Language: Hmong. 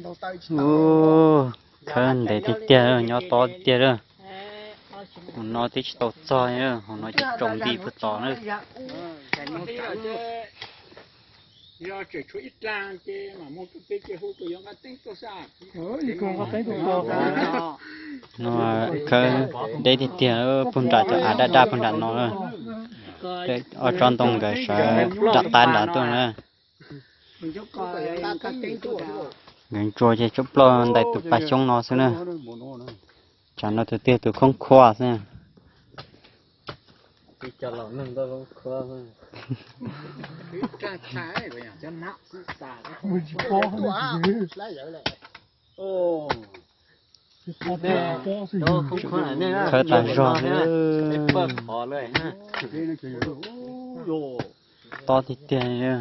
Ub, khawb ntev tiag tiag, nyob tob tiag tiag lawm. Hauv no twb tsis tau txog, hauv no ces tsaus nti puag tod na. No khawb deb tiag tiag, puag nram cov av daj daj puag nram no. Ob tsob ntoo nkawd sawv nram qab nrad tuaj na. Nkawd ntsuas ces tsuas ploj ntais tus pas xyoob no xwb na. Tsam no tus twg tus khoob khuab xwb. Khawb tas zog xwb. Tob tiag tiag li.